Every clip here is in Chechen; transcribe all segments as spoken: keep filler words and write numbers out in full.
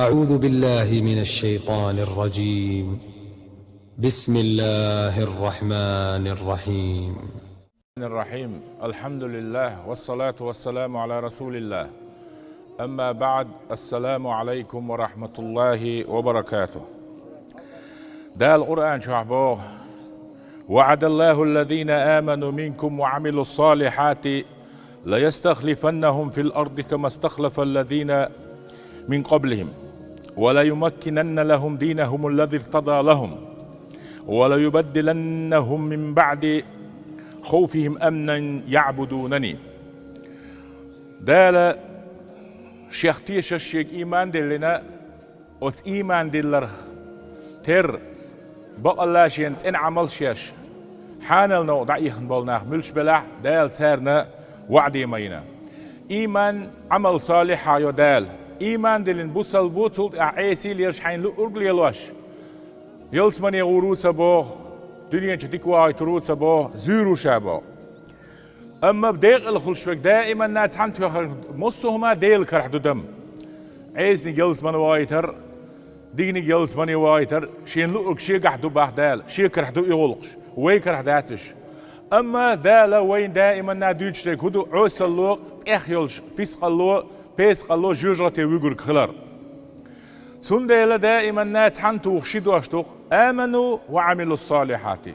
أعوذ بالله من الشيطان الرجيم. بسم الله الرحمن الرحيم. الرحيم. الحمد لله والصلاة والسلام على رسول الله. أما بعد، السلام عليكم ورحمة الله وبركاته. Дала Къуръан чохь боху: وعد الله الذين آمنوا منكم وعملوا الصالحات ليستخلفنهم في الأرض كما استخلف الذين من قبلهم وليمكنن لهم دينهم الذي ارتضى لهم وليبدلنهم من بعد خوفهم أمنا يعبدونني. Дала шех тешаш шега ийман диллина, оцу ийман дилларх терра бакъалла шена цӀена Ӏамал шеш, хьанал новкъа дӀаихна болу нах муьлш белахь а, Дала царна ваӀде ма йина. Ийман, Ӏамал солихьа йо Дала. Ийман диллина бусалба ву, цул тӀаьхьа Ӏеса лелаш хьайна луург лелош, ялсамане гӀур ву ца боху, дуьнен чу дика вахийтур ву ца боху, зуьйр ву ша боху. Амма декъала хуьлуш верг даиманна цхьаьна тоьхнарг массо а хӀума Делан карахь ду дама. Ӏесаниг ялсамане вахийтар, диканиг ялсамане вахийтар, шена луург шегахь ду боху Дала, шен карахь ду и гӀуллакхаш, вай карахь дац уьш. Амма Дала вайна даиманна дуьйцуш дерг хӀун ду, Ӏесалло, тӀех йолуш фискъалло, пескъалло жоьжахате вуьгург хилар. Цундела даиманна цхьаьна тухуш ши дош ду-кх: آمنوا وعملوا الصالحات.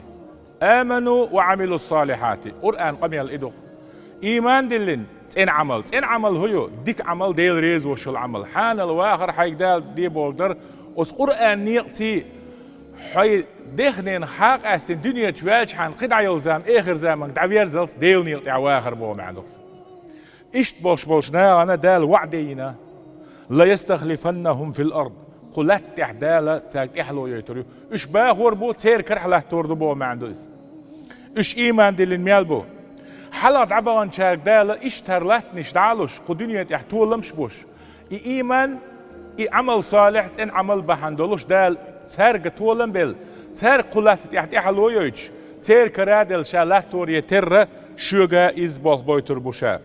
آمنوا وعملوا الصالحات. Къуръан къамел и ду-кх. Ийман диллина, цӀена Ӏамал. ЦӀена Ӏамал хӀун ю? Дика Ӏамал, Дела реза волуш йолу Ӏамал. Хьанал вахар хьайга Дала де бохург дар, оцу Къуръан некъаций хьайн дехненах хьакъаьстина дуьнен чу ваьлча хьайна кхин дӀа йолу зама, эхар заманга дӀаверзалц Делан некъа тӀехь вахар боху маьӀна ду-кх. Иштта болуш болчу нахана Дала ваӀде йина: ليستخلفنهم في الأرض. Кху латта тӀехь Дала цаьрга тӀаьхьало йойтур ю. Уьш бахор бу, церан карахь латтор ду боху маьӀна ду иза. Уьш ийман диллина мел бу? Хьалха дӀабаханчаьрга Дала иштта хӀара латтанаш дӀа а луш, кху дуьнен тӀехь толамаш а беш, и ийман, и Ӏамал солихь, цӀена Ӏамал бахьана долуш Дала цаьрга толам а белла, цаьрга кху латта тӀехь тӀаьхьало йойтуш, церан кара а делла ша латторе терра, шуьга изза болх бойтур бу ша.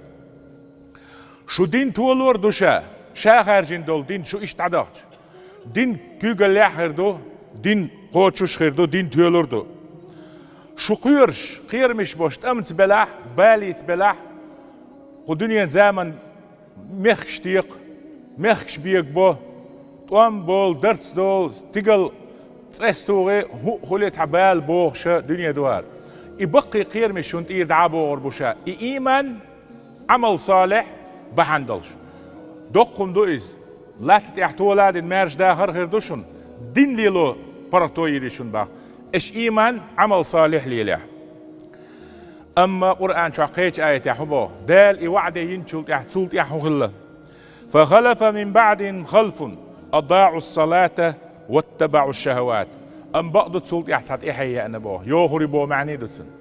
Шу дин толор а ду ша, ша хаьржина долу дин шу иштта дӀадахча. Дин куьйгаллехь а хир ду, дин кхочуш а хир ду, дин тоьлур а ду. Шу кхоьруш, кхерамаш болуш тӀамца белахь а, балица белахь а, кху дуьнен заман мехкаш декха, мехкаш бегабо, тӀом болу, дарц долу, стигал цӀестугӀе, хӀуъа хуьле цхьа бала бохуша дуьне ду хӀара. И баккхий кхерамаш шуна тӀера дӀа а богӀур бу ша. И ийман, Ӏамал солихь бахьана долуш. Доккха хӀума ду иза. Латта тӀехь тола а дина маьрша дахар а хир ду шуна. Дин лело паргӀато йийр ю шуна боху. Аша ийман, Ӏамал солихь лелехь. Амма Къуръан чохь кхечу аятехь хӀун боху? Дала и ваӀде йинчул тӀаьхьа, цул тӀаьхьа хӀун хилла? فخلف من بعدهم خلف أضاعوا الصلاة واتبعوا الشهوات. Амма бакъду цул тӀаьхьа цхьа тӀаьхье еана боху. Йохур ю боху маьӀна ду цуьнан.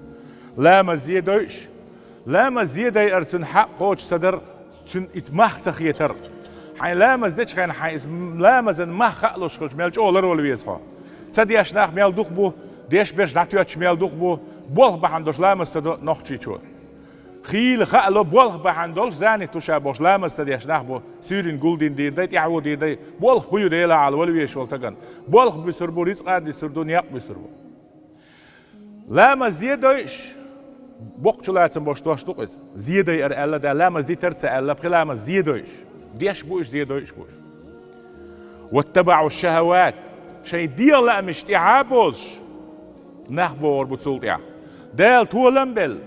Ламаз зен дойуш, ламаз зен дайарца цуьнан хьакъ кхочуш ца дара, цуьнан и мах ца хетара. Хьайн ламаз дечу хенахь хьайн иза ламазан мах хаалуш хилча, мел чӀогӀа ларвала веза хьо. Ца деш нах мел дукха бу, деш берш дӀатоьттуш мел дукха бу, болх бахьана долуш ламаз ца до нохчичо. Хийла хаало болх бахьана долуш занят ду ша бохуш ламаз ца деш нах бу, суьйранна гулдина дийр дай, тӀаьхьо дийр дай, болх хӀун ю Делан Ӏалашо вала везаш волу стагана. Болх буьсур бу, рицкъа а дуьсур ду, некъ буьсур бу. Ламаз зен дойуш, боккхачу лацам болуш дош ду-кх иза. Зен дайар аьлла Дала, ламаз дитар а ца аьлла, пхи ламаз зен дойуш. Деш бу уьш, зен дойуш бу уьш. واتبعوا الشهوات, шайн дегӀан лаамашна тӀаьхьа а бозуш, нах богӀур бу цул тӀаьхьа. Дала толам а белла,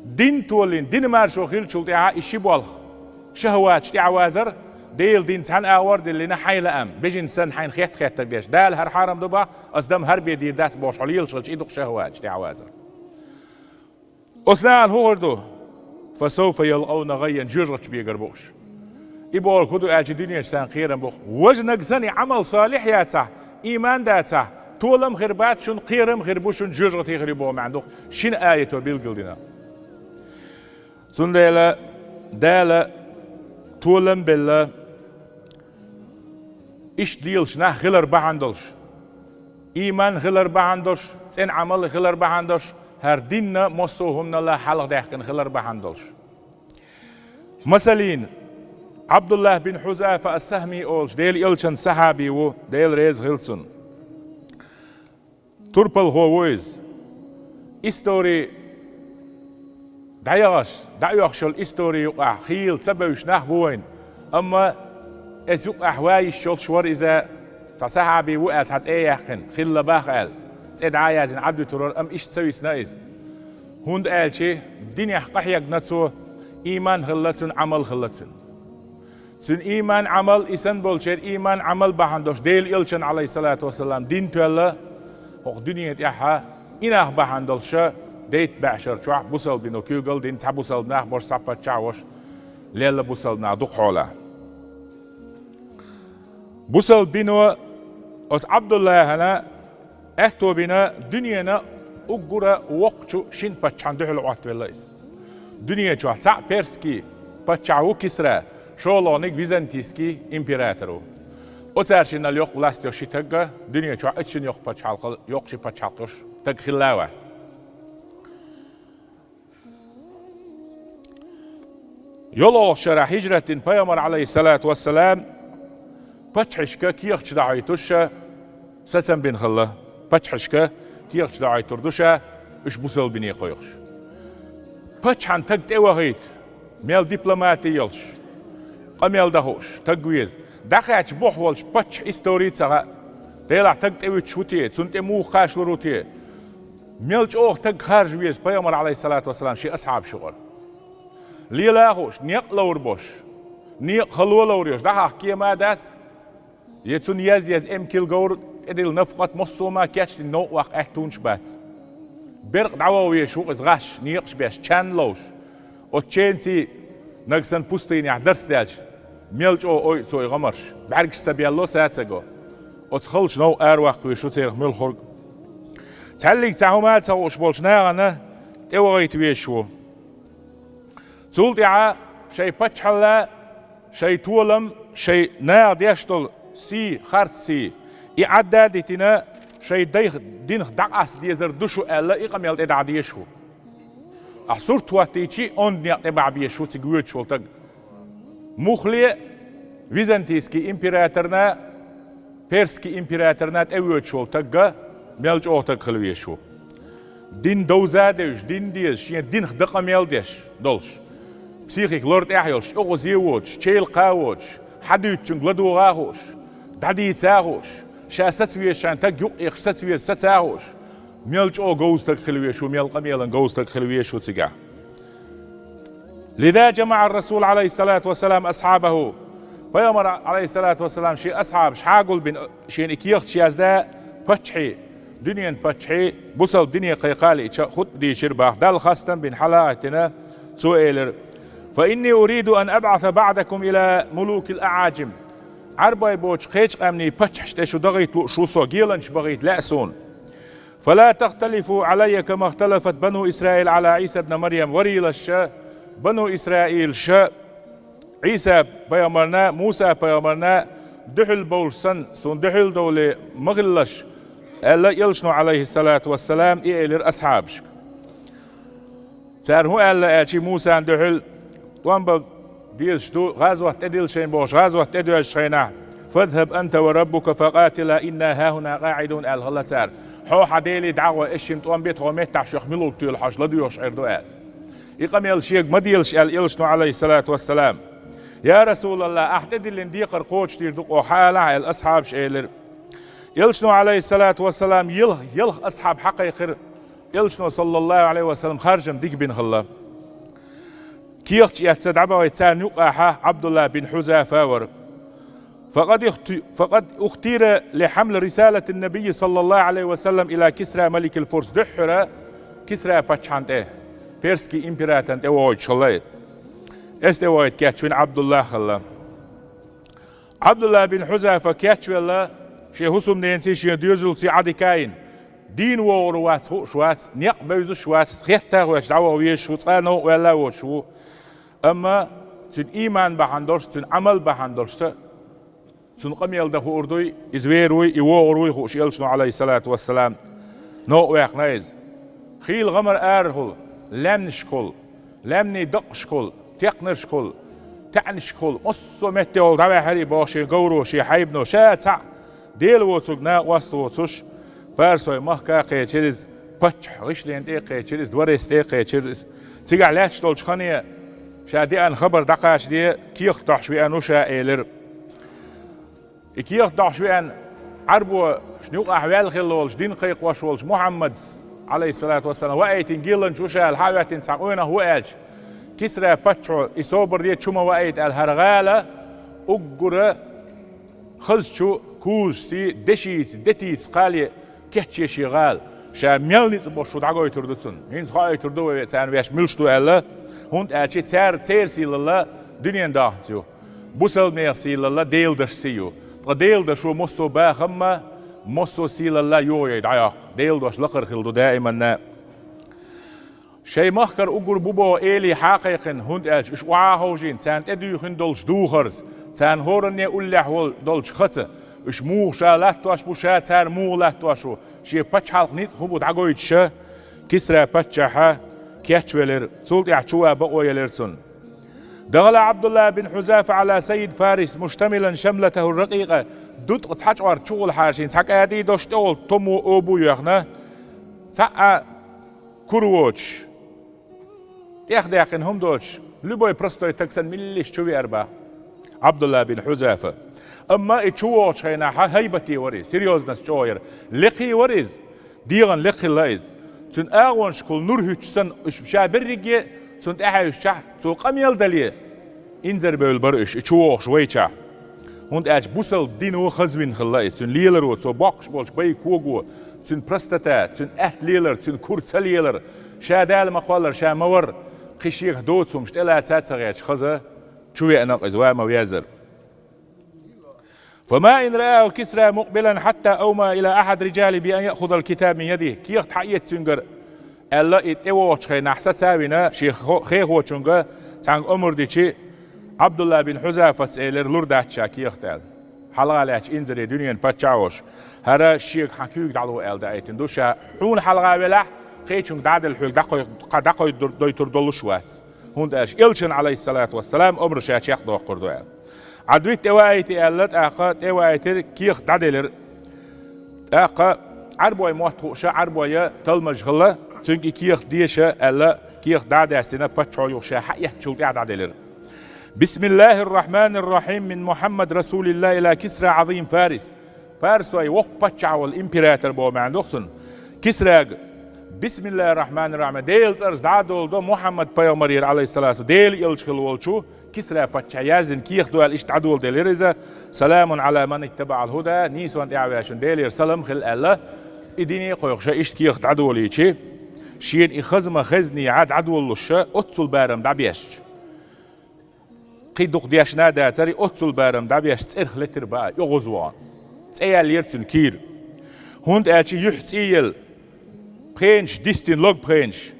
дин толийна, динан маршо хиллачул тӀаьхьа и ши болх, шахӀаваташ тӀаьхьавазар, Делан дин цхьаьна агӀор а диллина, хьайн лаам, бежана санна хьайна хетта-хеттарг деш. Дала хӀара хьарам ду боху, ас дам хӀара бен дийр дац бохуш, хьо лелаш хилча, и ду-кх шахӀаваташ тӀаьхьавазар. Оцу нахана хӀун хир ду? فسوف يلقون غيا, жоьжахатичу бегар бу уьш. И бохург хӀун ду аьлча, дуьнен чу царна кхерам бу-кх. Важа наг санна и Ӏамал солихь яцахь, ийман дацахь, толам хир бац шуна, кхерам хир бу шуна, жоьжахати хир ю боху маьӀна ду-кх, шина аято билгалдина. Цундела Дала толам а белла, иштта лелаш нах хилар бахьана долуш, ийман хилар бахьана долуш, цӀена Ӏамал хилар бахьана долуш, хӀара динна массо а хӀуманал хьалхадаьккхина хилар бахьана долуш. Масалийна, Ӏабдуллахь бин Хьузафа ас-Сахьми олуш Делан элчан сахьаби ву, Дела реза хила цунна. Турпалхо ву иза. Истори дӀаяхаш, дӀаоьхуш йолу истори юкъахь хийла ца бевзаш нах бу вайна, амма иза юкъахь ван йиш йолуш вара иза, цхьа сахьаби ву аьлла цхьа цӀе а яьккхина, хилла бах аьлла, цӀе дӀа а яздина Ӏадвитур вара, амма иштта ца висна иза. ХӀунда аьлча динехь къахьегна цо, ийман хилла цуьнан, Ӏамал хилла цуьнан. Цуьнан ийман, Ӏамал, и санна болчеран ийман, Ӏамал бахьана долуш Делан элчан, Ӏалайхиссалату вассалам, дин тоьлла хӀокху дуьне тӀехь, и нах бахьана долуш дейтта бӀешар чохь бусалба дино куьйгалла дина, цхьа бусалба нах болуш, цхьа паччахь волуш лелла бусалба нах дукха хьолахь. Бусалба дино оцу Ӏабдуллахьана аьтто бина дуьненан уггара воккхачу шина паччахьна дуьхьал Ӏоттавелла иза. Дуьне чохь цхьаъ персский паччахь ву Кисра, шолгӀаниг византийский император ву. Оцара шиннал йоккха власть йолуш ши таг а, дуьне чохь оцу шина йоккха пачхьалкхал-, йоккха ши пачхьалкх йолуш таг хилла а вац. ЙолгӀалгӀачу шарахь хьижрат дина пайхамар, Ӏалайхиссалату вассалам, паччахьашка кехаташ дӀахьойтуш сацам бина хилла. Паччахьашка кехаташ дӀахьойтур ду ша, уьш бусалба дине кхойкхуш. Паччахьан таг тӀевахийта, мел дипломати йолуш, къамел дан хууш таг веза. ДӀакхаьчча бухь волчу паччахьан истори а ца хаьа. Делахь таг тӀевуьтуш ву те, цунна тӀе муха кхачалур ву те? Мел чӀогӀа таг харжа веза пайхамар, Ӏалайхиссалату вассалам, шен асхьабаш юкъара. Лела а хууш, некъ а ловр болуш, некъа хало а ловр йолуш, дӀахьакха кема а дац, я цунна язъяз эмкал говр, тӀедилла нафакъат, массо а ма кечдина новкъа ваккха аьттонаш бац. Беркъа дӀаваха везаш ву иза гӀаш, некъаш беш, чан ловш. Оцу ченций нагахь санна пустынехь дарс даьлча, мел чӀогӀа ойу цо и гӀамарш, бӀаьргаш ца белло, са ца го. Оцу халчу новкъа араваккха везаш ву церах муьлххарг. Цхьаьллиг цхьа хӀума а ца хууш болчу нахана тӀевахийта везаш ву. Цул тӀаьхьа шайн паччахьалла, шайн толам, шайн наха деш долу сий, харц сий, и Ӏадда а дитина, шайн дайх-, динах дӀакъаста дезар ду шу аьлла, и къамел тӀе дӀа дезаш ву. Ахь сурт хӀоттийчи, онда некъ тӀе бахьа безаш ву цига воьдуш волу таг. Муххале а византийский императорна, персский императорна тӀевоьдуш волу таг а мел чӀогӀа таг хила везаш ву. Дин довза а девзаш, дин дезаш, шен динах дан къамел деш долуш, психика лар тӀехь йолуш, чӀогӀа зе а воцуш, чел кха а воцуш, хьан дуьйцучуьнга ладогӀа а хууш, дӀадийца а хууш, ша саца везачу таг юкъа экхаш саца веза саца а хууш, мел чӀогӀа говза таг хила везаш ву, мел къамелан говза таг хила везаш ву цигахь. لذا جمع الرسول عليه الصلاة والسلام أصحابه. Пайхамар, Ӏалайхиссалату вассалам, шен асхьабаш хьагулбина, шена и кехаташ язда, паччахье, дуьненан паччахье, бусалба дине кхайкха а лиъча, хутба дийшира боху, Далла хастам бина, хьала а гӀеттина, цо элира: فإني أريد أن أبعث بعضكم إلى ملوك الأعاجم. Ӏарбой боцучу кхечу къаьмнийн паччахьашна тӀе шу дахийта лууш ву со, геланаш бахийта лаьа суна. فلا تختلفوا علي كما اختلفت بنو إسرائيل على عيسى ابن مريم. Варийлаша, бану Исраилша, Ӏийса пайхамарна, Муса пайхамарна дуьхьал бовлуш санна, суна дуьхьал довлий ма хилалаш, аьлла, элчано, Ӏалайхиссалату вассалам, и элира асхьабашка. Цара хӀун аьлла аьлча, Мусана дуьхьал тӀом бан дезаш ду, гӀазот тӀедилла шайна бохуш, гӀазот тӀедоьжначу хенахь: فاذهب أنت وربك فقاتلا إنا هاهنا قاعدون, аьлла хилла цара. Хьо хьан Деле дӀа а гӀой, ас шимма тӀом бе, тхо меттахь шух мила ву туьйлахь, хьожуш ладоьгӀуш Ӏер ду, аьлла. И къамел шега ма делаш, аьлла элчано, Ӏалайхиссалату вассалам. Я РасулаллахӀ, ахь тӀедиллина декхар кхочушдийр ду-кх оха, хьан алахь, аьлла, асхьабаша элира. Элчано, Ӏалайхиссалату вассалам, ялх, ялх асхьаб хьакхайкхира, элчано, саллаллахӀу Ӏалайхи ва саллам, харжам дика бина хилла. Кехаташ эцна дӀабахийта царна юккъехь Ӏабдулла бин Хьузафа вара. فقد اخت-، فقد اختير لحمل رسالة النبي صلى الله عليه وسلم إلى كسرى ملك الفرس. Дуьххьара Кисра паччахьна тӀе, персский императорна тӀе вохуьйтуш хилла и. Эс тӀе вохуьйту кечвина Ӏабдулла хилла. Ӏабдулла бин Хьузафа кечвелла, шен хӀусамненаца, шен доьзалца Ӏадика а йина, дийна вогӀур вац хууш вац, некъ бевзаш вац, хетта а хеташ дӀаваха везаш ву, цкъа а новкъа ваьлла а воцуш ву. Амма цуьнан ийман бахьана долуш, цуьнан Ӏамал бахьана долуш ца, цунна къамел дан хуур дуй, иза вер вуй, и вогӀур вуй хууш, элчано, Ӏалайхиссалату вассалам, новкъа ваьккхина иза. Хийла гӀамар арахула, лаьмнашкахула, лаьмнийн дакъашкахула, текхнаршкахула, таьӀнашкахула, массо а меттехула дӀаваьхьар и боху шен говро, шен хьайбано, ша цхьаъ Дела воцург накъост воцуш, парсой махка кхечира иза, паччахь гӀишлен тӀе а кхечира иза, дворец тӀе а кхечира иза. Цигахь лаьтташ долчу хане ша деана хабар дӀакхачаде, кехат дохьуш веана ву ша, элира. И кехат дохьуш веана, Ӏарбошна юкъахь ваьлла хилла волчу, дин кхайкхош волчу Мухьаммадс, Ӏалайхиссалату вассалам, ваийтина геланча ву ша аьлла, хьа а хӀоьттина цхьа къонах ву аьлча, Кисра паччахьо и собар де, чу ма ваийта аьлла, хӀара гӀала уггара хазачу кузашций, дешиций, детиций кхале кечъе шен гӀала. Ша мел ницкъ болуш ву дӀагойтур ду цунна. ХӀинца хоуьйтур ду вай, царна ваьш муьлш ду аьлла, хӀунда аьлча цара, церан сийлалла дуьненан даханца ю. Бусалба нехан сийлалла Делан дашан сий ю. Ткъа Делан дашо массо а бахам а, массо а сийлалла а юха йой дӀайоккху. Делан дош лакхара хилла ду даиманна. Шайн махкара уггар бу боху элий хьа а кхайкхина, хӀунда аьлча уьш охьа а ховшийна, царна тӀедуьйхина долчу духарца, царна хӀоранне уллехь волу долчу хаза, уьш муха ша латтош бу, ша царна муха латтош ву, шен пачхьалкхан ницкъ хӀун бу дӀагойтуш, Кисра паччахьа кечвелира, цул тӀаьхьа чу ван бакъо елира цунна. دخل عبد الله بن حذافة على سيد فارس مشتملا شملته الرقيقة, дуткъа цхьа чкъорта чу гӀула хьажийна, цхьа кӀади дош тӀехула томо обу а йоьхна, цхьа а кура воцуш, тӀехдаьккхина хӀума доцуш, любой простой стаг санна милла иштта чу веара боху Ӏабдулла бин Хьузафа. Амма и чу вогӀучу хенахь хӀайбате вара иза, серьёзность чӀогӀа яра. Лекхе вара иза, дегӀан лекха хилла иза. Цуьнан агӀонашкахула нур хӀуьттуш санна, уьш ша берриге цунна тӀаьхьаьвсичахь, цо къамел дале, инзарбевлла бара уьш, и чу вогӀуш вайчахь. ХӀунда аьлча бусалба дино хазвина хилла иза, цуьнан леларо, цо боккхуш болчу бай кого, цуьнан простота, цуьнан атта лелар, цуьнан кура ца лелар, ша Дала ма кхоллара, ша ма варра, кхин шегахь доцу хӀумаш тӀелаца а ца гӀерташ хаза чу веана иза, ван ма везара. فما إن رآه كسرى مقبلا حتى أومأ إلى أحد رجاله بأن يأخذ الكتاب من يده. Кехат хьаэца цуьнгара аьлла, и тӀевогӀучу хенахь саца а вина, шен хо-, хехочуьнга цхьаьнга омра дичи, Ӏабдулла бин Хьузафас элира, лур дац ша кехат аьлла. Хьалха лаьттачу инзаре дуьненан паччахь а волуш, хӀара шега хьан куьйга дӀало аьлла даийтина ду, ша хьуна хьалха велахь, кхечуьнга дӀа а делла хьоьга дӀакхой-, кха-, дӀакхойдур-, дойтур долуш вац. ХӀунда аьлча Элчанан, Ӏалайхиссалату вассалам, омра ша чекхдоккхур ду аьлла. Ӏадвитта тӀеваийта аьлла, тӀаккха тӀеваийтира, кехат дӀаделира. ТӀаккха Ӏарбой мотт хууш, Ӏарбой талмаж хилла, цуьнга и кехат деша аьлла, кехат дӀа а даьстина, паччахьо юха ша хьаэцначул тӀаьхьа дӀаделира. بسم الله الرحمن الرحيم من محمد رسول الله إلى كسرى عظيم فارس. Парсой воккха паччахь волу, император боху маьӀна ду-кх цуьнан. Кисрага, бисмиллахир-рахманир-рахим, Делан цӀарца дӀа а долу до Мухьаммад пайхамарера, Ӏалайхиссалату, Делан элча хилла волчу Кисра паччахье яздина кехат ду аьлла, иштта дӀадоладелира иза. سلام على من اتبع الهدى, нийсонна тӀаьхьаваьллачунна Делера салам хила аьлла, и дине а кхойкхуш, иштта кехат дӀадолийчи, шена и хаза ма хезний а дӀадолалуш, оццул барам дӀабешча. Кхин дукха дешна а дацара, оццул барам дӀабеш цӀерах летира баа, оьгӀазвахана. ЦӀе яьллера цуьнан кийра. ХӀунда аьлча юьхь цӀий елла, пхенаш дистина, лог пхенаш.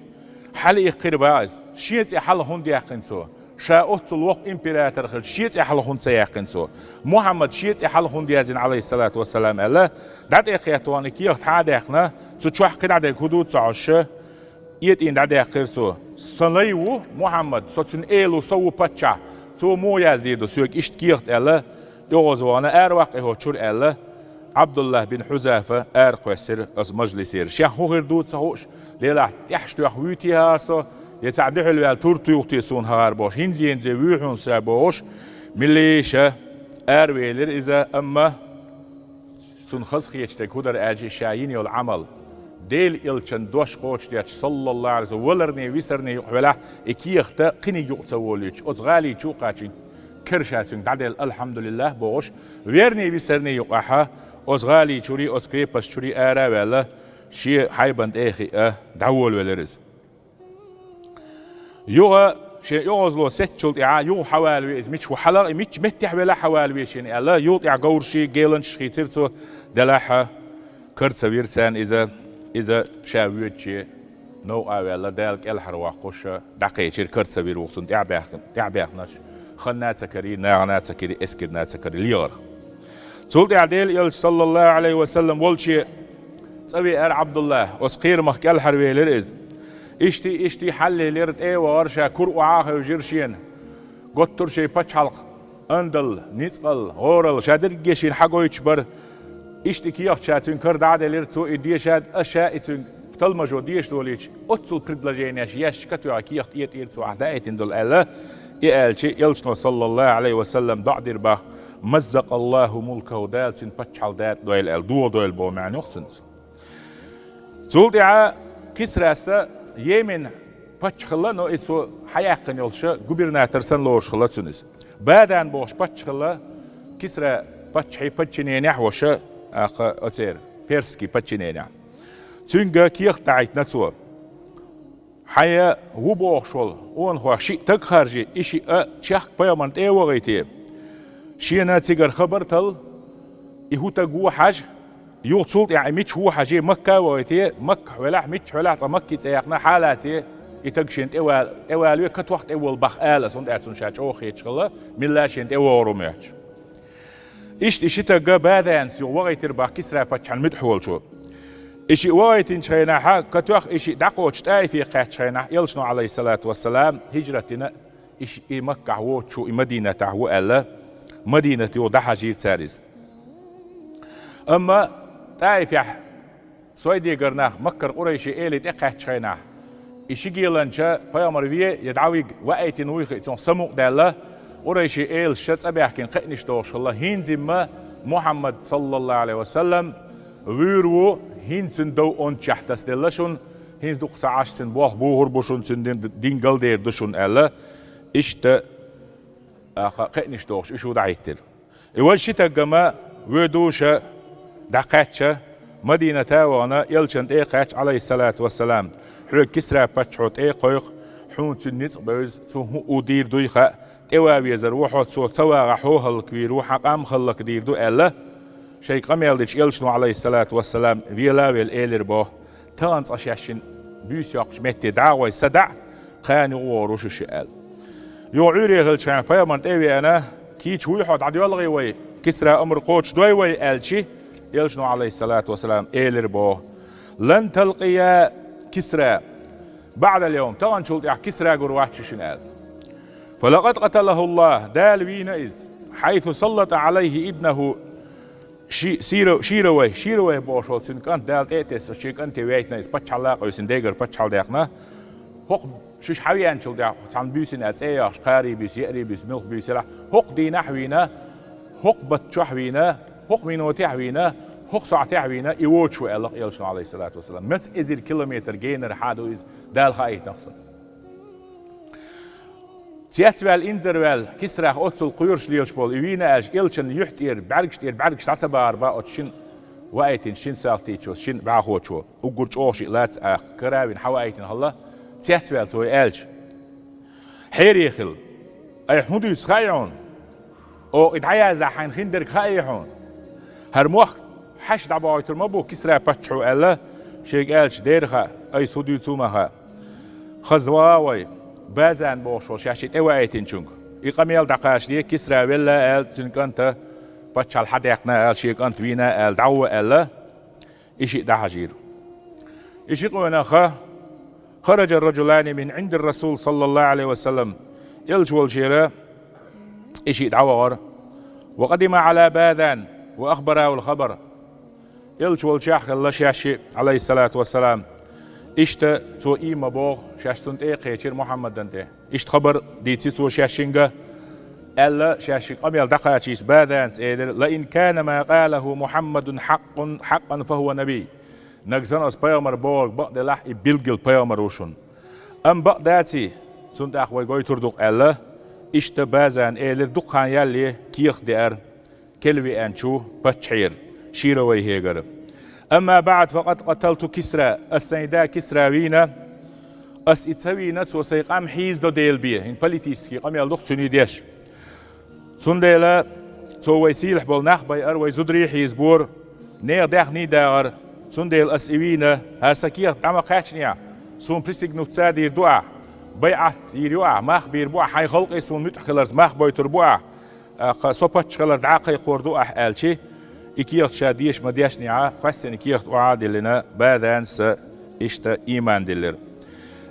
Хьала иккхира баа иза. Шен цӀе хьалха хӀунда яьккхина цо? Ша оццул воккха император хилча, шен цӀе хьалха хӀунда ца яьккхина цо? Мухьаммад шен цӀе хьалха хӀунда яздина, Ӏалайхиссалату вассалам, аьлла, дӀатӀекхеттавахана и кехат хьа а даьккхина, цу чохь кхин дӀадерг хӀун ду ца хьожуш, ЭтӀийна дӀадаьккхира цо: «Сан лай ву Мухьаммад, со цуьнан эла ву, со ву паччахь, цо муха яздийр ду соьга иштта кехат?» — аьлла, оьгӀазвахана, «Араваккха и хӀокху чуьра», — аьлла, Ӏабдуллахь бин Хьузафа аракхоьссира оцу мажлисера. Шех хӀун хир ду ца хууш, лелахь тӀехьаш тоьхна вуьйтий хӀара со, я цхьаъ дуьхьал ваьлла тур туьйху те суна хӀара бохуш, хӀинца-хӀинца вуьйхьун ша бохуш, милийша аравелира иза, амма Цунна хазахеташ дерг хӀун дара аьлча, ша йина йолу Ӏамал, Делан элчан дош кхочушдетташ, саллаллаху Ӏалайхи ва саллам, валарний, висарний юкъахь велахь, и кехат кхиниг юкъа ца волуьйтуш, оцу гӀалин чу а кхачийна, кара ша цуьнга дӀаделла, «Алхьамдулиллахь», — бохуш, верний, висарний юкъахь оцу гӀалин чуьра, оцу крепость чуьра ара а ваьлла, шен хьайбан тӀе а хиъна, дӀаволавелира иза. Юха шен оьгӀазло сецначул тӀаьхьа юха хьавалаве иза, мича ву хьала а, мича меттехь велахь а хьавалаве шена аьлла, юха тӀаьхьа говраший, геланчашхий цира цо, делахь а кара ца вира царна иза, иза ша воьдуче новкъа а ваьлла, Дала кӀелхьарвоккхуш, дӀакхечира, кара ца вира вукху цунна тӀаьхьабаьхна-, тӀаьхьабаьхнарш, ханна а ца карий, нахана а ца карий, эскарна а ца карий, легӀарх. Цул тӀаьхьа Делан элча, саллаллаху Ӏалайхи ва саллам, волче цӀа веара Ӏабдулла, оцу кхерамах кӀелхьарвелира иза. Иштта, иштта хьаллелира, тӀе а вахара, ша кура охьа а хевшира шена. Готтура шен пачхьалкх андалла, ницкъалла, гӀоралла, ша дерриге шийна хьагойтуш бара. Иштта и кехат ша цуьнан кара дӀа а делира, цо и дешад, а ша и цуьнан талмажо дешаш долийча, оццул предложенеш еш, катоьхна кехат этӀийра цо ахь даийтина долу аьлла, и аьлча, элчано, саллаллаху Ӏалайхи ва саллам, доӀа дира боху: «Маззакъаллаху мулкаху», Дала цуьнан пачхьалкх датӀа дойла аьлла, дохадойла боху маьӀна ю-кх цуьнан. Цул тӀаьхьа Кисрас Йемен паччахь хилла, но иза цо хьаяьккхина йолуш губернатор санна лоруш хилла цуьнан иза. Бадан бохуш паччахь хилла, Кисра паччахьан подчиненехь волуш, тӀаккха оцеран, персский подчиненехь. Цуьнга кехат дӀахьийтина цо. Хьайн ву бохуш волу къонахойх шиъ стаг харжий, и шиъ чехка пайхамарна тӀе а вахийтий, шена цигара хабар тал, и хӀун стаг ву хьажа, юха цул тӀаьхьа и мича ву хьажий, Макка а вахийтий, Маккахь велахь, миччахь велахь, цкъа Макки цӀе яьккхина, хьала а лаций, и стаг шена тӀе вала, тӀе вала ве, катох тӀе вола бах ала ас, хӀунда аьлча цунна ша чӀогӀа хеташ хилла, милла шена тӀе вогӀур ву моьттуш. Иштта и ши стаг Баданас юха вахийтира боху Кисра паччахьан муьтӀахь волчо. И шиъ вахийтинчу хенахь, катох и шиъ дӀакхочуш ТӀаифе кхаьччу хенахь, элчано, Ӏалайхиссалату вассалам, хӀижрат дина, и шиъ и Маккахь воцуш ву, и Мадинатехь ву аьлла, Мадинате юха дӀахьажийра цара иза. Амма ТӀаифехь Сойдегара нах Маккара къурайшийн эле тӀекхаьччу хенахь, и ши геланча пайхамар ве я дӀавига ваийтина вуй хиъ цунах самукъадаьлла, къурайшийн элаша цӀа баьхкина кхиънаш дохуш хилла, хӀинца-м Мухьаммад, саллаллаху Ӏалайхи ва саллам, вуьйр ву, хӀинца цуьнан дов онда чохь тасаделла шуна, хӀинца дукха ца Ӏаш цуьнан болх бухур бу шуна, цуьнан дин, дин галдер ду шуна аьлла, иштта, а, кхиънаш дохуш уьш ву дӀахӀиттира. И важа ши стаг-м вуьйр душа дӀакхаьчча, Мадината а вахана, элчанна тӀе а кхаьчча, Ӏалайхиссалату вассалам: «Хьоьга Кисра паччахьо тӀе а кхойкху, хьуна цуьнан ницкъ бевза, цо хӀун а дийр дуй хаьа, тӀе ван везар ву хьо, цо ца вагӀахь хьо хӀаллаквийр ву, хьан къам хӀаллакдийр ду», аьлла, шайга къамел дича элчано, Ӏалайхиссалату вассалам, вела а велла, элира боху: «Тахана цкъа шаьш шина буьйса йоккхучу метте дӀа а гӀой, садаӀа, кхана юкъа вогӀур ву шу шиъ», аьлла. Юха Ӏуьйре хилча хьайн пайхамарна тӀе а веана: «Кийча вуй хьо, дӀадоьлгӀий вай, Кисра амр кхочушдой вай?» аьлча, элчано, Ӏалайхиссалату вассалам, элира боху: «Лан талкъия Кисра баӀдал йовм, таханчул тӀаьхьа Кисра гур вац шу шуна», аьлла. «Фалакъад къаталахуллах, Дала вийна иза, хьайсу саллата Ӏалайхи ибнаху». Ши-, Сира-, Шировай, Шировай бохуш волу цуьнан кӀант Дала тӀе а тесна, шен кӀанте вейтина иза, паччахьалла а къевсина, дегара паччахьалла даьккхина. ХӀокху шуьш хьавеанчул тӀаьхьа, цхьана буьйсина аьлла цӀе а йоккхуш, кхари буьйса, еари буьйса, муьлхха буьйса елахь, хӀокху дийнахь а вийна, хӀокху баттахь а вийна, хӀокху сохьтехь а вийна, и воцуш ву аьлла-кх элчано, Ӏалайхиссалату вассалам. Маса эзар километр генара хьа ду иза, Дала хаийтина-кх цунна. Цецваьлла, инзарваьлла, Кисрах оццул кхоьруш лелаш болу и вийна аьлча, элчанан юьхь тӀера бӀаьргаш тӀера бӀаьргаш дӀа ца бахара боху оцу шина ваийтинчу шина салтичо, шина бӀахочо, уггар чӀогӀа шиъ лаца а кара а вина хьаваийтина хилла, цецваьлла цо и аьлча: «Хьере хила, айхьа хӀун дуьйцу хаьий хьуна? Оха и дӀаяздахь хьайна хиндерг хаьий хьуна? ХӀара мохк хьаьш дӀабахийтур ма бу Кисра паччахьо», аьлла, шега аьлча: «Дера хаьа, айса хӀун дуьйцу а ма хаьа. Хаза ваха вай, Базан бохуш волу шаьш шиъ тӀеваийтинчуьнга. И къамел дӀакхачаде, Кисра велла аьлла, цуьнан кӀанта паччахьалла хьадаьккхина аьлла, шен кӀант вийна аьлла, дӀагӀо аьлла». И шиъ дӀахьажийра. И ши къонаха: «Хараджа раджулани мин Ӏиндир Расул, саллаллаху Ӏалайхи ва саллам», элча волчера и шиъ дӀавахара. «Ва къадима Ӏала Базан ва ахбарахул хабар». Элча волчохь а хилла шаьш шиъ, Ӏалайхиссалату вассалам. Иштта цо ийма боху, шаьш цунна тӀе а кхечира, Мухьаммадан тӀе. Иштта хабар дийци цо шаьш шинга, аьлла, шаьш ши къамел дӀакхачийча, Базанас элира: «Ла ин кана ма къалаху Мухьаммадун хьакъун, хьакъан, фа хӀува набий». Нагахь санна оцу пайхамара бохург бакъ делахь, и билггал пайхамар ву шуна. Амма бакъ даций, цунна тӀаккха вай гойтур ду-кх аьлла, иштта Базана элира, дукха хан ялале кехат деара керла веанчу паччахьера, Шировайхегара. «Амма баӀд, факъад къаталту Кисра, ас сайн да Кисра вийна, ас и ца вийна, цо сайн къам хьийзадо Дела бен», хӀинца политический къамел ду-кх цуьнан деш. Цундела цо вай сийлахь болу нах байара, вай зударий хьийзабора, нехан даьхний дагӀара, цундела ас и вийна, хӀара сан кехат дӀа ма кхаьчнехь, суна присягнуться а дийр ду ахь, байӀат йийр ю ахь, мах бийр бу ахь, хьайн халкъе суна муьтӀахь хиларца мах бойтур бу ахь, тӀаккха со паччахь хилар дӀа а кхайкхор ду ахь аьлчи, и кехат ша деша ма дешнехь, кхоьссина кехат охьа а диллина, Базанас иштта ийман диллира.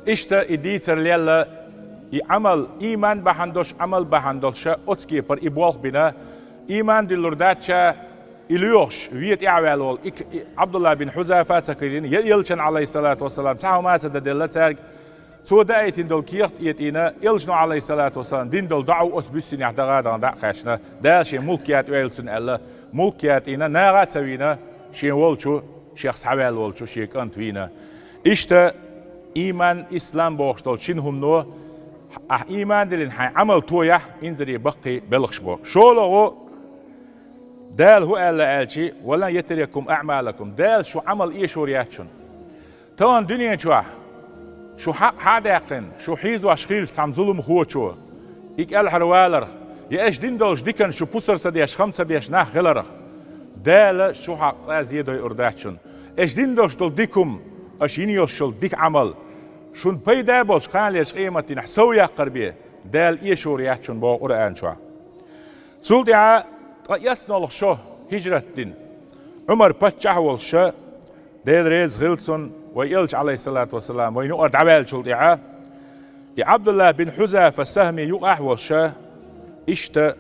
Иштта и дийцар лелла, И Ӏамал, иман бахьан долуш, Ӏамал бахьан долуш оцу кепара и болх бина, иман диллур дац ша, и лоьхуш, вен тӀаьхьаваьлла волу и, и Ӏабдулла бин Хьузафа а ца кхийтина, я элчан, Ӏалайхиссалату вассалам, цхьа хӀума а ца дан делла цаьрга, цо даийтина долу кехат а этӀийна, элчано, Ӏалайхиссалату вассалам, дина долу доӀа а оцу буьссинехь дагӀа а дахьна дӀакхаьчна, Дала шен мулк ятӀавейла цунна аьлла, мулк ятӀийна, нагӀа а ца вийна, шен волчу, шех схьаваьлла волчу шен кӀант вийна. Иштта, иман, ислам бохуш долу шина хӀумано, ахь иман диллина хьайн Ӏамал тояхь, инзаре баккхий белхаш бо. ШолгӀа, Дала хӀун аьлла аьлчи: «Ва лан ятиракум аъмалакум». Дала шун Ӏамал эшор яц шуна. Тахана дуьнен чохь шу хьакъ хьа а даьккхина, шу хьийзош хилча цхьана зуламхочо, и кӀелхьарваларх, я аша дина долчу диканна шу пусар ца деш, хам ца беш нах хиларх, Дала шу хьакъ цкъа а зе дойур дац шуна. Аша дина долуш долу дика хӀума, аша йина йолуш йолу дика Ӏамал, шуна пайда а болуш кханалерчу къематдийнахь сов яккхар бен, Дала эшор яц шуна боху Къуръан чохь. Цул тӀаьхьа ткъа эцнолгӀа шо хӀижрат дина, Ӏумар паччахь а волуш ша, Дела реза хила цунна, вай элча, Ӏалайхиссалату вассалам, вайна юкъара дӀаваьллачул тӀаьхьа, и Ӏабдулла бин Хьузафа Сахми юкъахь а волуш ша, иштта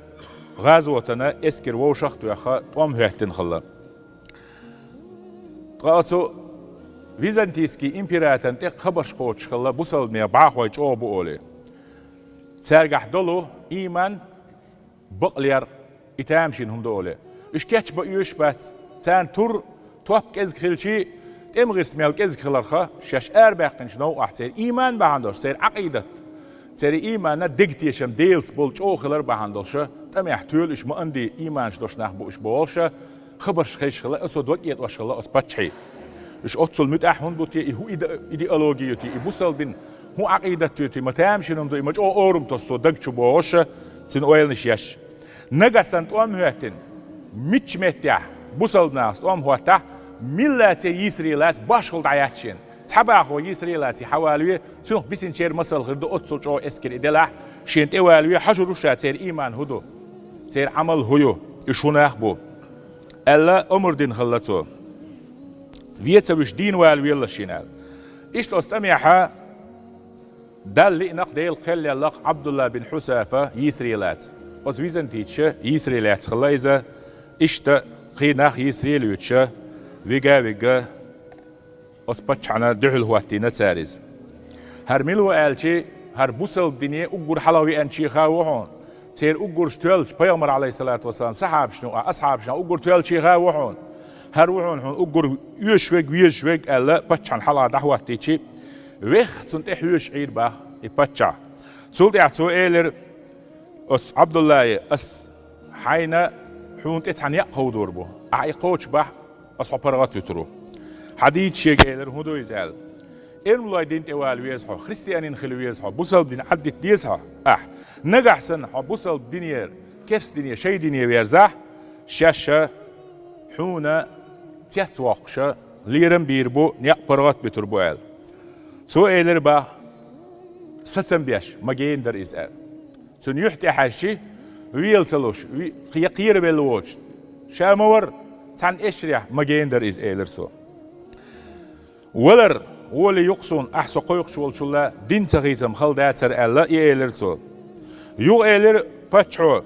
гӀазотана эскар вовшах а тоьхна, тӀом хӀоьттина хилла. Ткъа оцу византийский императорна тӀе хабарш кхочуш хилла, бусалбанех бӀахой чӀогӀа бу олий. Цаьргахь долу иман, бакълер, и тамашийна хӀума ду олий. Уьш кечбан оьшуш бац, царна тур, топ кӀезиг хилчий, тӀеман гӀирс мел кӀезиг хиларх, шаьш арабаьккхинчу новкъахь церан иман бахьана долуш, церан Ӏакъидат, церан иманна дегтешам Делаца болу чӀогӀа хилар бахьана долуш, тӀамехь тоьлу уьш ма-анди иманаш долуш нах бу уьш бохуш, хабарш хезаш хилла, оцо докъетӀош хилла оцу паччахье. Уьш оццул муьтӀахь хӀунда бу те, и хӀун иде-, идеология ю те, и бусалбин хӀун Ӏакъидат ю те, ма тамашийна хӀума ду, и ма чӀогӀа орам тосу цо даг чу бохуш, цуьнан ойланаш еш. Нагахь санна тӀом хӀоьттина, мичча меттехь бусалба нахаца тӀом хӀоттахь, миллаца йийсаре лаца башхалла дӀаяц шена. Цхьа бахо йийсаре лаца хьавалаве, цунах бисинчеран масал хир ду, оццул чӀогӀа эскар и делахь, шена тӀевалаве, хьажур ву ша церан иман хӀун ду, церан Ӏамал хӀун ю, уьш хӀун нах бу, аьлла, омра дина хилла цо. Вен ца вуьйш дийна валавелла шена аьлла. Иштта оцу тӀамехьа Далла лиънакх Дела кхел леллакх Ӏабдулла бин Хьусафа йийсаре лаца. Оцу византийчаша йийсаре лаьцна хилла иза, иштта кхин нах йийсаре а лоьцуша, вига а вигга, оцу паччахьна дуьхьал хӀоттийна цара иза. ХӀара мила ву аьлчи, хӀара бусалба дине уггар хьалха веанчех а ву хьуна. Церан уггарш тоьллачу пайхамар, Ӏалайхиссалату вассалам, сахьабашна юкъахь, асхьабашна уггар тоьллачех а ву хьуна. ХӀара ву хьуна, хьуна уггар оьшуш верг, везаш верг аьлла, паччахьна хьалха дӀахӀоттийчи, вехха цунна тӀе хьоьжуш Ӏийра бах и паччахь. Цул тӀаьхьа цо элира оцу Ӏабдуллае: «Ас хьайна, хьуна тӀе цхьа некъ кховдор бу. Ахьа и кхочуш бахь, ас хьо паргӀат вуьтур ву». Хьан дийца шега элира, хӀун ду иза аьлла. Эрмалойн дин тӀе вала веза хьо, христианин хила веза хьо, бусалба дин Ӏаддита деза хьо ахь. Нагахь санна хьо бусалба динера, керста дине, шайн дине верзахь, шаьш хьуна цецвоккхуша лерам бийр бу, некъ паргӀат буьтур бу аьлла. Цо элира бах, сацам беш, ма гена дара иза аьлла. Цуьнан юьхь тӀе хьаьжчи, вела ца луш, ви-, я кхеравелла воцуш, ша ма вара, цхьана эшарехь ма гена дара иза, элира цо. Валар, гӀоле юкъ суна, ахь со кхойкхуш волчул дин ца хийцам хала дацара аьлла, и элира цо. Юха элира паччахьо: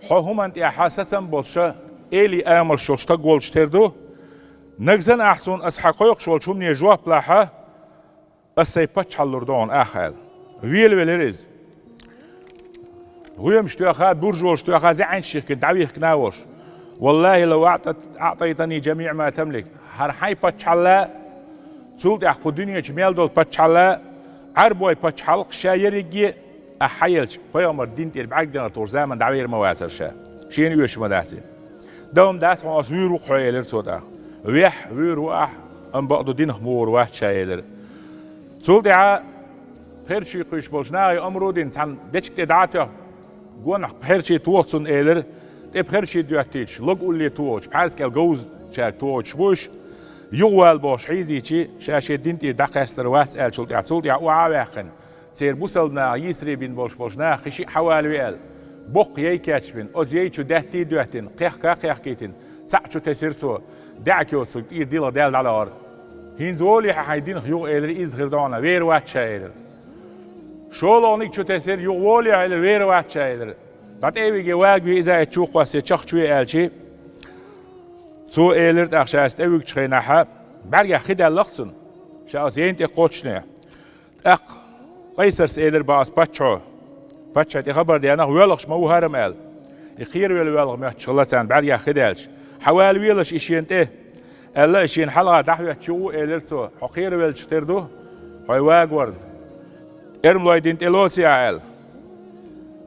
«Хьо хӀуманна тӀехь сацам болуша, эли амалш йолуш стаг волчу тера ду. Нагахь санна ахь суна аса хьан кхойкхуш волчу хӀумане жоп лахь, ас сайн паччахьалла лур ду хьуна ахь», аьлла. Велавелира иза. ГӀоьмаш тоьхна, буржолаш тоьхна, зӀенаш йихкина, дӀавихкина а волуш. «Валлахи, лав аътат-, аътайтани жамиъ ма тамлик». ХӀара хьайн паччахьалла, цул тӀаьхьа кху дуьнен чу мел долу паччахьалла, Ӏарбойн паччахьалкхаш ша ерриге, ахь хьаелча, пайхамар дин тӀера бӀаьрг динарг тухуш заман дӀавер ма вацара ша. Шена оьшуш ма дац и. Дан хӀума дац хьуна, ас вуьйр ву-кх хьо, элира цо тӀаккха. Вехь, вуьйр ву ахь, амма бакъду динах ма гӀур вац ша, элира. Цул тӀаьхьа пхерчий кхуьйсуш болчу нахе омра дина, цхьана дечиг тӀе дӀа а тоьхна, гонах пхерчий тоха цунна, элира, тӀе пхерчий доьттуьйтуш, лаг улле тохучу, пхьарс кӀел говзачаьрга тохучуш бу уьш, юхавала бохуш хьийзийчи, ша шен дин тӀера дӀакхаьчнарг вац аьллачул тӀаьхьа, цул тӀаьхьа охьа а ваьккхина, церан бусалба наха йийсаре бина болуш болчу наха хи шиъ хьавалаве аьлла, боккха яй кечбина, оцу яй чу даьтти а доьттина, кхехка а кхехкийтина, цхьаъ чу тесира цо, даьӀахк йоцург тӀера дилха даьлла дӀадахара. «ХӀинца волий хьо хьайн динах юха?» элира, «Иза хир ду хьуна, вер вац ша», элира. ШолгӀаниг чу тесира, юха воле хьелира, вер вац ша, элира. ДӀатӀевиге вагаве иза, аьлча, чу кхоссе чахчаве, аьлча, цо элира тӀаккха, ша аса тӀевигачу хенахьа, бӀаьргех хи даьлла-кх цунна, ша оцу яйна тӀе кхоччушехь. ТӀаккха Къайсарс элира бах аса паччахьо, паччахье тӀе хабар денах, воьлхуш ма ву хӀара-м аьлла. И кхеравелла воьлху моьттуш хилла царна, бӀаьргех хи даьлча. Хьавала велаш и шена тӀе, аьлла, и шена хьалха дӀахӀоьттуш юха ву, элира цо. Хьо кхеравеллачух тера ду хьо вагаварна. Эрмалойн дин тӀе лоций ахь, аьлла.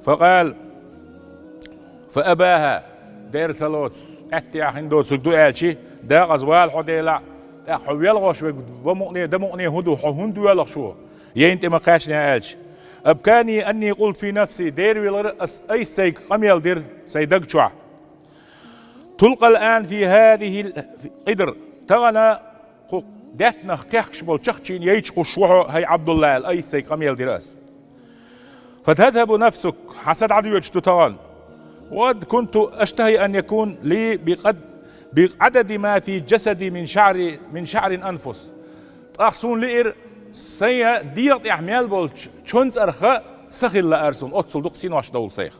Факъала: «Фа абахӀа, дера ца лоцу, аьттехьа хин доцург ду», аьлча, дакъаза вала хьо, Делахь, тӀаккха хьо воьлхуш верг ва мукъане, да мукъане хӀун ду, хьо хӀунда воьлхуш ву, яйна тӀе ма кхаьччинехь, аьлча. «Абкани анни къулту фи нафси, дера велара ас айса сайга къамел дира сайн даг чохь. Тулкъа ал-ан фи хӀазихил къидр, тахана кху даьттанах кхехкаш болу чахчийна яйча кхуссуш ву хьо, хӀай Ӏабдулла, аьлла, айса сайга къамел дира ас. Фатазхабу нафсук, хьан са дӀадоьдуш ду тахана. Ва къад кунту аштахӀи ан якуна ли бикъад-, бикъадади ма фи джасади мин шаӀри, мин шаӀрин анфус. ТӀаккха суна лиира, сайн дегӀа тӀехь мел болчу чон цӀарах са хила лаьара суна, оццул дукха синош довла сайх.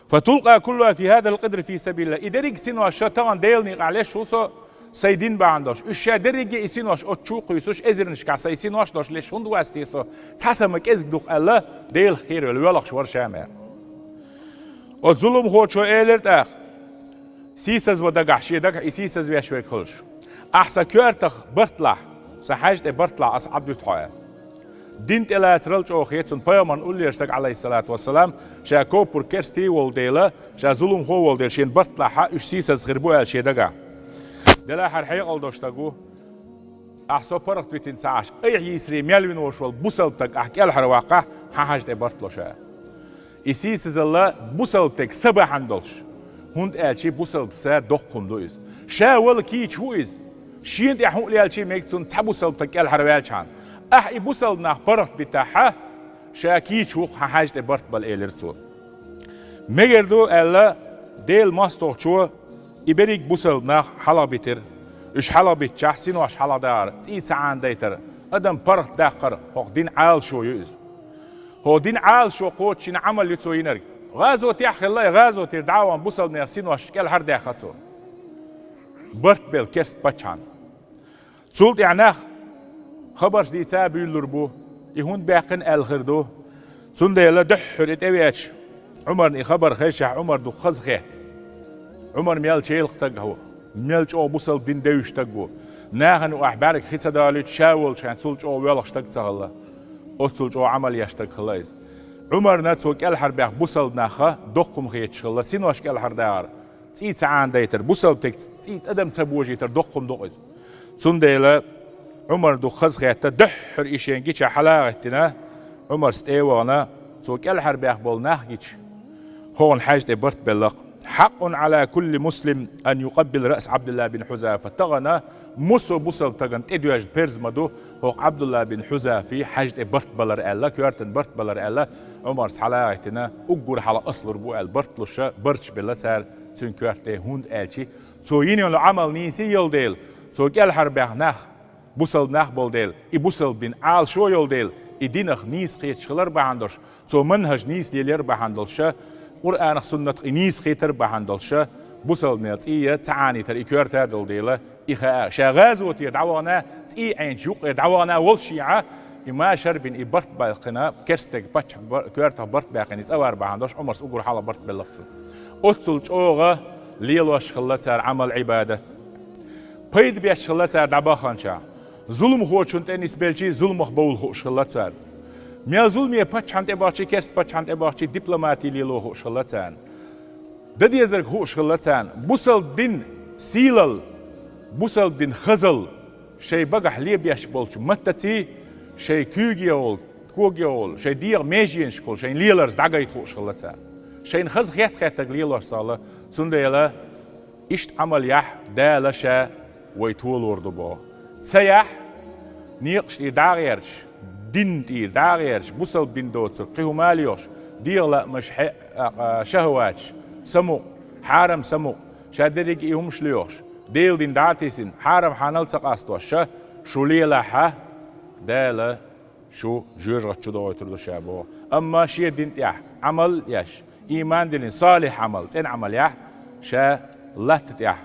Фатулкъа куллуха фи хӀазал къидр фи сабилилла. И дерриг а синош ша тахана Делан некъахь леш ву со, сайн дин бахьана долуш. Уьш ша дерриге а и синош оцу чу а кхуьйсуш, эзарнашкахь сайн синош долуш леш хӀунда вац те со? Цхьа са ма кӀезиг ду-кх», аьлла, Делах кхеравелла воьлхуш вара ша-м. Оцу зуламхочо элира тӀаккха, сийсазван дагахь, шен дагахь и сийсазвеш верг хилча: «Ахь сан коьртах барт лахь, сан хьаьжа тӀе барт лахь, аса Ӏадвуьту хьо», аьлла. Дин тӀелацарал чӀогӀа хета цунна, пайхамарна уллера стаг, Ӏалайхиссалату вассалам, ша копург керста волу дела, ша зуламхо волу дела, шена барт лахь, уьш сийсаз хир бу аьлла шен дагахь. Делахь хӀара хьекъал долу стаг ву. Ахь со паргӀат витина ца Ӏаш, айхьа йийсаре мел вина волуш волу бусалба стаг ахь кӀелхьарваккхахь, хьан хьаьжа тӀе барт ло ша. И сийсазалла бусалба стеган са бахьана долуш. ХӀунда аьлча бусалба са доккха хӀума ду иза. Ша вала кийча ву иза. Шена тӀехь хӀун а лелча мега цунна цхьа бусалба стаг кӀелхьарваьлчхьана. Ахь и бусалба нах паргӀат битахь, ша кийча ву-кх, хьан хьаьжа тӀе барт бала, элира цо. Мегар ду аьлла, Делан мостагӀчо и берриг бусалба нах хьалхабитира. Уьш хьалхабитчахь, синош хьалхадахара, цӀий ца Ӏанадайтара, адам паргӀатдаккхара, хӀокху динан Ӏалашо ю иза. ХӀокху динан Ӏалашо кхочушйина Ӏамал ю цо йинарг. ГӀазотехь а хилла, и гӀазотера дӀа а вахана, бусалба нехан синош кӀелхьардаьхна цо, барт белла керста паччахьна. Цул тӀаьхьа нах хабарш дийца а буьйлалур бу, и хӀунда баьккхина аьлла хир ду. Цундела дуьххьара и тӀевеача, Ӏумарна и хабар хезчахь, Ӏумар дукха хазахетта. Ӏумар мел челхах стаг ву, мел чӀогӀа бусалба дин девзаш стаг ву. Нахана юкъахь бӀаьрг хи ца далуьйтуш, ша волчу хенахь цул чӀогӀа воьлхуш стаг ца хилла, оццул чӀогӀа Ӏамал еш стаг хилла иза. Ӏумарна цо кӀелхьарбаьхна бусалба нах доккха хӀума хеташ хилла, синош кӀелхьардахар, цӀий ца Ӏанадайтар, бусалба стеган цӀий, адам ца божийтар доккха хӀума ду-кх иза. Цундела Ӏумар дукха хазахетта, дуьххьара и шен гича хьала а гӀеттина, Ӏумарс тӀе а вахана, цо кӀелхьарбаьхна болу нах гича, хӀокхуьнан хьаьжа тӀе барт белла-кх. «Хьакъун Ӏала кулли муслим ан юкъаббила раъса Ӏабдулла бин Хьузафа». Тахана массо а бусалба стагана тӀедоьжна парз ма ду хӀокху Ӏабдулла бин Хьузафин хьаьжа тӀе барт балар аьлла, коьртана барт балар аьлла, Ӏумарс хьала а гӀеттина, уггар хьалха ас лур бу аьлла, барт луш, барт белла цара цуьнан коьрта тӀе, хӀунда аьлча цо йина йолу Ӏамал нийса йолу дела, цо кӀелхьарбаьхна нах бусалба нах болу дела, и бусалба динан Ӏалашо йолу дела, и динах нийса кхеташ хилар бахьана долуш, цо манхӀаж нийса лелор бахьана долуш, Къуръанах, суннатах и нийса хетар бахьана долуш, бусалба нехан цӀий ца Ӏанадайтар и коьрта долу дела, и хаа, ша гӀазотера дӀавахана, цӀий Ӏеначу юккъера дӀавахана волуш а, и машар бина, и барт баьккхина, керста стеган паччахьан бар-, коьртах барт баьккхина, и цӀа вар бахьана долуш, Ӏумарс уггар хьалха барт белла-кх цо. Оццул чӀогӀа лелош хилла цара Ӏамал-Ӏибадат. Пайда беш хилла цара дӀабаханчохь. Зуламхочунна тӀе нисбелчий, зуламах бовла хууш хилла царна. Мел зуламе паччахьна тӀе бахчий, керста паччахьна тӀе бахчий, дипломати лело хууш хилла царна. Дан дезарг хууш хилла царна. Бусалба динан сийлалла, бусалба динан хазалла шайн багахь лебеш болчу маттаций, шайн куьйге гӀолу, коге гӀолу, шайн дегӀан меженашкахула шайн леларца дӀагайта хууш хилла царна. Шайна хаза хет-хеттарг лелош ца хилла, цундела иштта Ӏамал яхь, Дала Ша вай толор ду боху. Ца яхь, некъаш тӀера дӀа а гӀерташ, дин тӀера дӀа а гӀерташ, бусалба дин доцург кхин хӀума а лоьхуш, дегӀан лаамаш, хье-, а, а, шахӀаваташ, самукъа, хьарам самукъа, ша дерриге а и хӀумаш лоьхуш, Делан дин дӀа а тесина, хьарам хьанал ца къастош, ша шу лелахь, Дала Шу жоьжахати чу дохуьйтур ду ша боху. Амма шен дин тӀехь Ӏамал еш, иман диллина, салихь Ӏамал, цӀена Ӏамал еш, ша латта тӀехь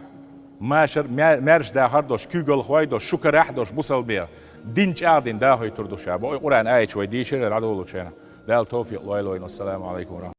машар, ма-, маьрша дахар долуш, куьйгалхой долуш, шу карахь долуш бусалба дин чӀагӀдина дахуьйтур ду ша боху. И Къуръан аяташ вай дийшира дӀадолучу хенахь. Дала тавфикъ лойла вайна. Ассаламу алайкум ва рахматуллахӀ.